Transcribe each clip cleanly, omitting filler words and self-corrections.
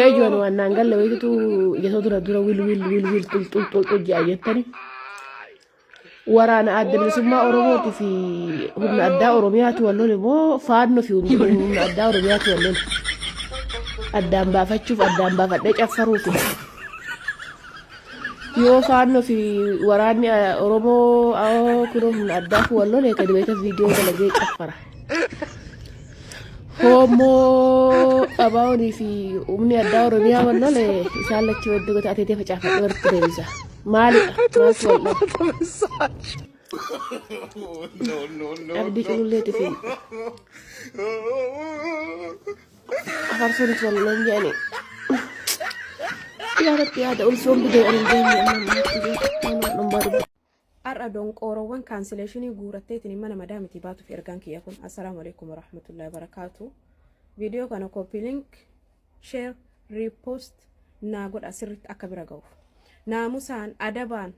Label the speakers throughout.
Speaker 1: Eejoon waan naan galle wayitu ija dura dura wil wil wil wil xul xul xul xul ja'a jettani. Waraana Adda Bilisummaa Oromootii fi humna addaa Oromiyaatu wal lole moo Faannoo fi humna addaa Oromiyaatu wal lole? Addaan baafachuuf addaan baafadhee caffaruufi. Yoo Faannoo fi waraanni Oromoo kunoo humna addaa kun wal lole gadi beekta viidiyoo dalagee caffara. Hoomoo Abaa'oonii fi humni addaa Oromiyaa wal lole isaan lachuu hedduu gata ateetee facaafadhee walitti deebisa. Maalidha? Maaltu wal dhabe? Abdii cululleeti fi afarsoon itti wal lolan jedhanii. Yaa Rabbi yaada ulfoon bidee ani hin beekne amma ammaatti beeku.
Speaker 2: Har'a donqoorowwan kaansileeshinii guuratteetiin mana madaamiti baatuuf ergaan kiyya kun. Assalaamu alaikum warahmatullahi wabarakaatu. Viidiyoo kana copy link, share, repost naa godha sirritti akka bira ga'uuf. Naamusaan adabaan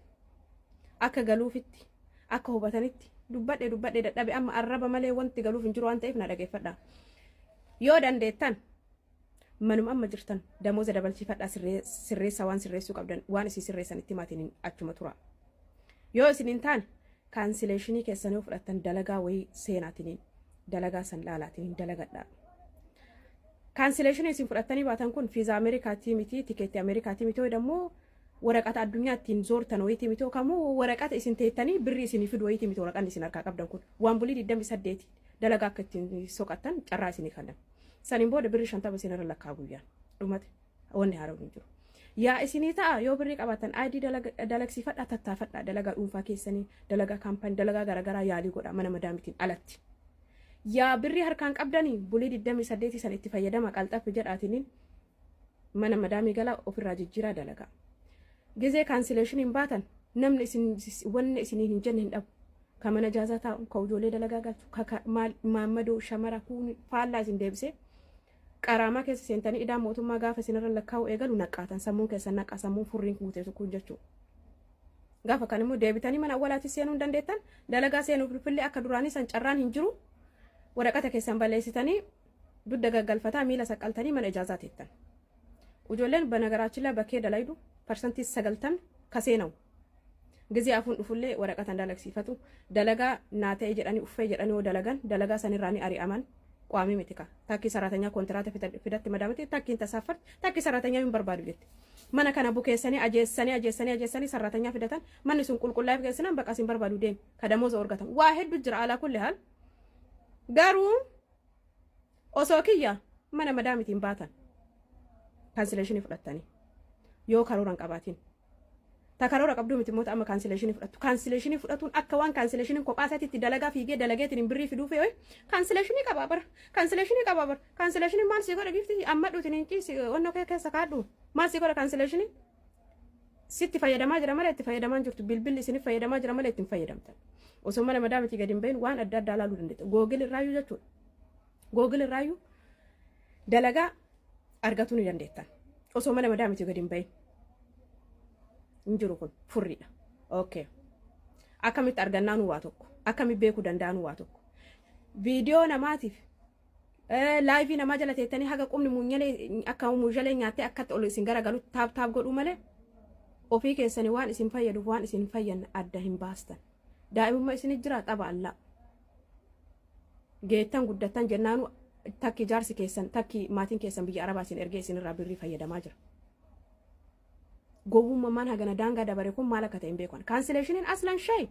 Speaker 2: akka galuufitti akka hubatanitti dubbadhe dubbadhe dadhabe, amma arraba malee wanti galuuf hin jiru waan ta'eef na dhageeffadha. Yoo dandeettan manuma amma jirtan damooza dabalchiifadhaa, sirreessaa, waan sirreessuu qabdan waan isin sirreessan itti maatiin achuma tura. Yoo isin hin taane cancellation keessan yoo fudhattan dalagaa wayii seenaatiniin dalagaa san laalaatiniin dalagadhaa. Cancellation isin fudhattanii baatan kun fiizaa Ameerikaatii miti, tikeettii Ameerikaatii miti, immoo waraqata addunyaa ittiin zoortan wayiitii miti, kamuu waraqata isin teettanii birrii isinii fidu wayiitii miti. Waraqanni isin harkaa qabdan kun waan bulii 28 dalagaa akka ittiin soqattan carraa isinii kennan. Saniin booda birrii 50 isin irra lakkaa guyyaan dhumate, wanni haaraan hin jiru. Yaa isinii ta'a, yoo birrii qabaatan ID dalagsiifadhaa, tattaafadhaa, dalagaa dhuunfaa keessanii, dalagaa kaampaanii, dalagaa garaagaraa yaalii godhaa mana madaamitiin alatti. Yaa birrii harkaan qabdanii bulii 28 san itti fayyadama, qalxaffi jedhaatiniin mana madaamii galaa, ofirraa jijjiiraa dalagaa. Gizee cancellationiin baatan namni isin wanni isiniin hin jenne hin dhabu. Ka mana jaazaa taa'u, ka ijoollee dalagaa galchu, ka maammadoo shamara kuun faallaa isin deebisee qaraamaa keessa seentanii idaan mootummaa gaafa isinirra lakkaa'u eegalu naqqaatan, sammuun keessan naqqaa, sammuun furriin guute kun jechuudha. Gaafa kan immoo deebitanii mana awwaalaatti seenuu hin dandeettan, dalagaa seenuuf illee akka duraanii san carraan hin jiru. Waraqata keessan balleessitanii dudda gaggalfataa miila saqqaltanii mana ijaazaa teettan. Ijoolleen banagaraachillaa bakkee dalaydu 90% kaseenawu. Gizee afuun dhufullee waraqatan dalagsiifatu, dalagaa naa ta'e jedhanii uffee jedhanii yoo dalagan dalagaa sanirraa ni ari'aman. Qaamii miti ka takkii saraatanyaa kontiraata fidatti madaamatti takkiin tasaaffatti takkii saraatanyaa hin barbaadu jetti. Mana kana bukeessanii ajeessanii ajeessanii ajeessanii saraatanyaa fidatan, manni sun qulqullaa'eef geessinaan bakka isin barbaadu deemi ka damooza orgatan waa hedduu jira. Alaa kulli haal garuu osoo kiyya mana madaamitiin baatan cancellation fudhattanii yoo karoora hin qabaatin. Ta karoora qabduu miti immoo amma cancellation fudhattu. Cancellation fudhatuun akka waan cancellationiin kophaa isaatiitti dalagaa fiigee dalageetiin hin birrii fiduu fe'e. Cancellation qabaa bara. Cancellation qabaa bara. Cancellation maal sii godha gifti? Amma dhuutiin hin ciisi onnoo kee keessa kaadhu. Maal sii godha cancellation? Sitti fayyadamaa jira malee itti fayyadamaa hin jirtu. Bilbilli isiniif fayyadamaa jira malee ittiin fayyadamtan. Osoo mana madaamitii gadi hin bahin waan adda addaa ilaaluu dandeetta. Google irraayyuu jechuudha. Google irraayyuu dalagaa argatuu ni dandeettan. Osoo mana madaamitii gadi hin bahin. Hin jiru, kun furriidha. Okay. Akkamitti argannaa waa tokko? Akkamitti beekuu danda'anu waa tokko? Viidiyoo namaatiif live namaa jala teettanii haga qubni muunyalee akka muunyalee nyaattee akkatti ol isin garagalu tap tap godhuu malee ofii keessanii waan isin fayyaduuf waan isin hin fayyadne adda hin baastan. Daa'imummaa isinit jira, xaba allaa. Geettan guddattan jennaanu takki jaarsi keessan, takki maatiin keessan biyya arabaa isin ergee isinirraa birrii fayyadamaa jira. Gowwummaan hagana daangaa dabare kun maal akka ta'e hin beekan. Cancellationiin aslan shay.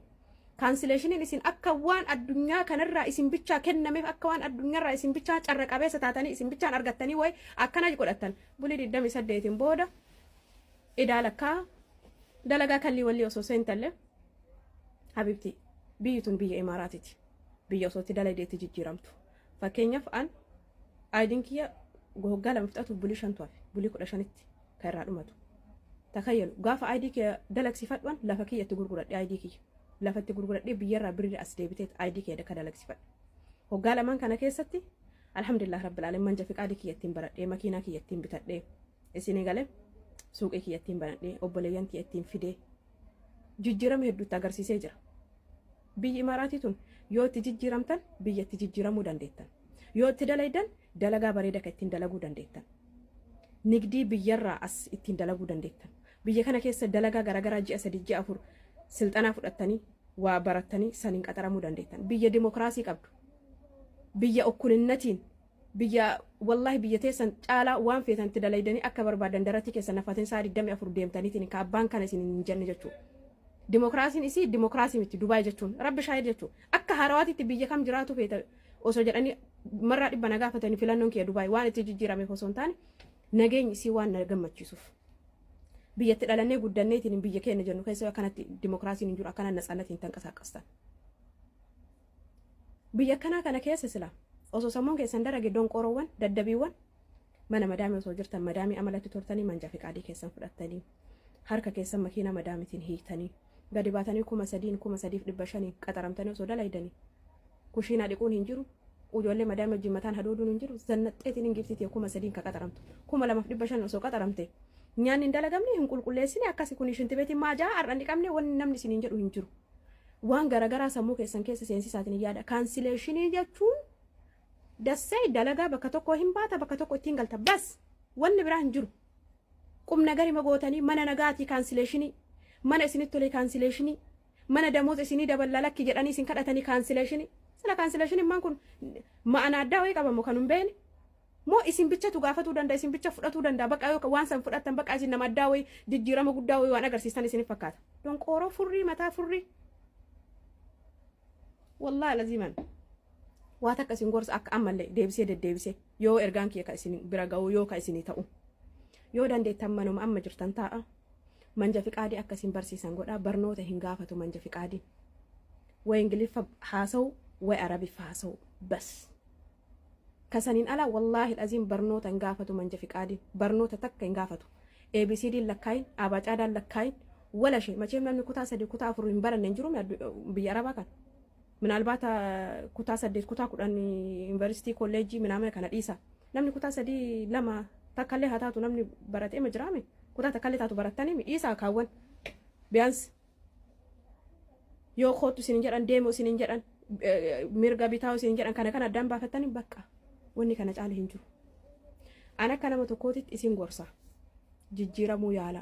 Speaker 2: Cancellationiin isin akka waan addunyaa kanarraa isin bichaa kennameef, akka waan addunyaarraa isin bichaa carra qabeessa taatanii isin bichaan argattanii wayi akkana godhattan. Bulii 28n booda idaa lakkaa dalagaa kallii wallii osoo seentallee, habibti, biyyi tun biyya Imaaraatiiti. Biyya osoo itti dalagdeetti jijjiiramtu. Fakkeenyaaf an IDn kiyya hoggaa 2 fixatuuf bulii shantu hafe, bulii 15tti kan irraa dhumatu. Takayyalu, gaafa ID kiyya dalagsiifadhuan lafa kiyya itti gurguradhe, ID kiyya lafa itti gurguradhee biyyarraa birrii as deebiteet ID kiyya ka dalagsiifadhe. Hoggaa lamaan kana keessatti alhamdulillah rabbil alamin manja fiqaadii kiyya ittiin baradhee, makiinaa kiyya ittiin bitadhee, isinii galee suuqii kiyya ittiin banadhee, obboleeyyan kiyya ittiin fidee jijjiirama hedduutti agarsiisee jira. Biyyi Imaaraatii tun yoo itti jijjiiramtan biyya itti jijjiiramuu dandeettan. Yoo itti dalaydan dalagaa bareeda kan ittiin dalaguu dandeettan. Nigdii biyyarraa as ittiin dalaguu dandeettan. Biyya kana keessa dalagaa garaagaraa ji'a 3, ji'a 4 silxanaa fudhattanii, waa barattanii, saniin qaxaramuu dandeettan. Biyya dimokiraasii qabdu. Biyya okkulinnatiin, biyya wallaahi biyya teessan caalaa waan feetan itti dalaydanii, akka barbaadan daratii keessan nafatin sa'a 24 deemtaniitiin ka abbaan kana isin hin jenne jechuudha. Dimokiraasiin isii dimokiraasii miti Dubaay jechuun, rabbi shaahid jechuudha. Akka haarawaatitti biyya kam jiraatu feeta osoo jedhanii marraa 100 na gaafatanii, filannoon kiyya Dubaay, waan itti jijjiirameef osoo hin taane, nageenyi isii waan na gammachiisuuf. Biyyatti dhalannee guddanneetiin biyya keenya jennu keessa akkanatti dimokiraasiin hin jiru, akkana natsaannatiin tanqasaaqastan. Biyya akkanaa kana keessa sila osoo sammuun keessan darage, donqooroowwan daddabiiwwan, mana madaamii osoo jirtan, madaamii amalatti turtanii, manja fiqaadii keessan fudhattanii, harka keessan makiina madaamitiin hiiktanii, gadi baatanii 3000n, 3500n qaxaramtanii osoo dalaydanii, kushiinaa dhiquun hin jiru, ijoollee madaamii wajjin mataan hadooduun hin jiru, zannaxxeetiin hin giftitii 3000n ka qaxaramtu, 2500 osoo qaxaramte, nyaanni hin dalagamne, hin qulqulleessine, akkasi kun shintibeetiin maajaa har'a hin dhiqamne, wanni namni isiniin jedhu hin jiru. Waan garaagaraa sammuu keessan keessa seensisaatiin yaada. Cancellation jechuun dassee dalagaa bakka tokko hin baata, bakka tokko ittiin galta, bas, wanni biraa hin jiru. Qubna garima gootanii mana nagaatii cancellation, mana isinitti tolee cancellation, mana damooza isinii daballaa lakki jedhanii isin kadhatanii cancellation. Sila cancellation maan kun ma'ana addaa wayii qabamu kan hin beekne. Moo isin bichatu gaafatuu danda'a, isin bicha fudhatuu danda'a, bakka yoo waan san fudhattan bakka isin nama addaa wayii, jijjiirama guddaa wayii waan agarsiistan isinif fakkaata. Donqooroo furrii mataa furrii. Wallaahi laziiman waa takka isin gorsa, akka ammallee deebisee deddeebisee yoo ergaan kiyya ka isin bira ga'u, yoo ka isinii ta'u, yoo dandeettan manuma amma jirtan taa'a, manja fiqaadii akka isin barsiisan godhaa. Barnoota hin gaafatu manja fiqaadii. Way Ingiliffa haasa'u, way Arabiffa haasa'u, bas. Kasaniin ala wallaahi aziim barnoota hin gaafatu manja fiqaadiin, barnoota takka hin gaafatu. ABCD'n lakkaayin, Abaacaadaan lakkaayin, wala ishee macheem namni kutaa 3, kutaa 4 hin baranne hin jiru biyya Arabaa kana. Minaalbaata kutaa 8, kutaa 10, yuunivarsiitii, kolleejjii minaamina kana dhiisa. Namni kutaa 3, 2 takkallee haa taatu namni baratee ma jiraame, kutaa takkallee taatu barattanii dhiisaa kaawwan. Biyaansi yoo kootu isin jedhan, deemu isin jedhan, mirga bitaa isin jedhan, kana kana addaan baafattanii, bakka wanni kana caala hin jiru. An akka nama tokkootitti isin gorsa. Jijjiiramuu yaala.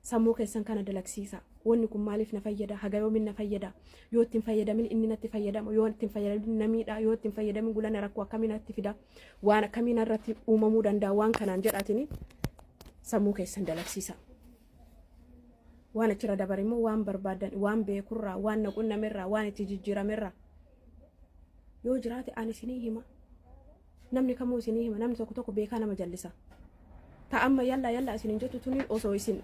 Speaker 2: Sammuu keessan kana dalagsiisa. Wanni kun maaliif na fayyada? Haga yoomin na fayyada? Yoo ittiin fayyadamin inni natti fayyadama. Yoo ittiin fayyadamin na miidha. Yoo ittiin fayyadamin gulana rakkoo akkamii natti fida? Waan akkamii narratti uumamuu danda'a? Waan kanaan jedhaatini sammuu keessan dalagsiisa. Waan achirra dabare immoo waan barbaadan, waan beekurraa, waan na qunnamerraa, waan itti jijjiiramerraa yoo jiraate ani isinii hima. Namni kamuu isinii hima. Namni tokko tokko beekaa nama jallisa. Ta amma yalla yalla isin hin jettu tuni osoo isin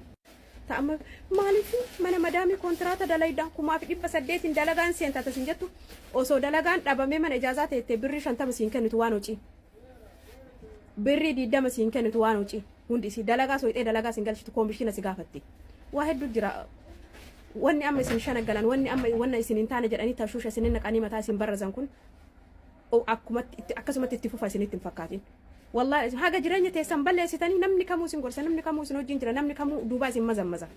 Speaker 2: ta amma maaliif mana madaamii kontiraata dalayda 1800n dalagaan seenta isin jettu, osoo dalagaan dhabamee mana ijaazaa teettee birrii 50 siin kennitu, waan hojii birrii 20 siin kennitu, waan hojii hundi isii dalagaa soyxee dalagaa siin galchitu koomishina si gaafatti. Waa hedduu jira. Wanni amma isin shanagalan, wanni amma wanna isin hin taane jedhanii tashuusha isin naqanii mataa isin barrazan kun akkumatti akkasumatti itti fufa isinitti hin fakkaatin. Wallaahi haga jireenya teessan balleessitanii namni kamuu isin gorsa, namni kamuu isin wajjin jira, namni kamuu duubaa isin mazammaza.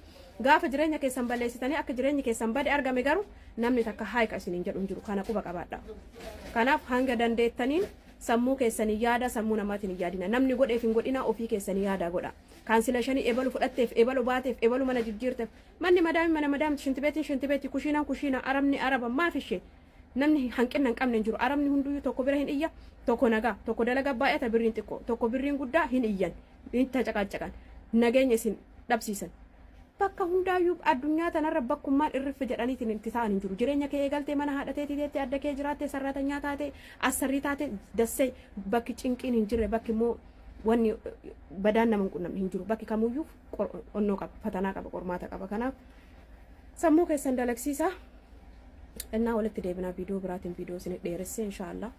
Speaker 2: Gaafa jireenya keessan balleessitanii akka jireenyi keessan bade argame garuu namni takka haayika isin hin jedhu hin jiru, kana quba qabaadha. Kanaaf hanga dandeettaniin sammuu keessanii yaada, sammuu namaatiin hin yaadina. Namni godheef hin godhina, ofii keessanii yaada godha. Cancellation ebalu fudhatteef, ebalu baateef, ebalu mana jijjiirteef, manni madaami mana madaamti, shintibeetiin shintibeetti, kushiinaan kushiina, arabni araba, maaf ishee namni hanqina hin qabne hin jiru. Arabni hunduyyuu tokko bira hin iyya, tokko nagaa, tokko dalagaa baay'ata, birriin xiqqoo, tokko birriin guddaa, hin iyyan, hin tacaqaacaqan, nageenya isin dhabsiisan. Bakka hundaayyuu addunyaa tanarra bakkummaan irriffi jedhaniitiin itti ta'an hin jiru. Jireenya kee eegaltee mana haadha teetii teettee, adda kee jiraattee, sarraatanyaa taate, assarrii taate, dassee bakki cinqiin hin jirre, bakki immoo wanni badaan nama hin qunnamne hin jiru. Bakki kamuyyuu onnoo qaba, fatanaa qaba, qormaata qaba. Kanaaf sammuu keessan dalagsiisaa. Innaa walitti deebinaa viidiyoo biraatiin, viidiyoo isin dheeressee inshaallah.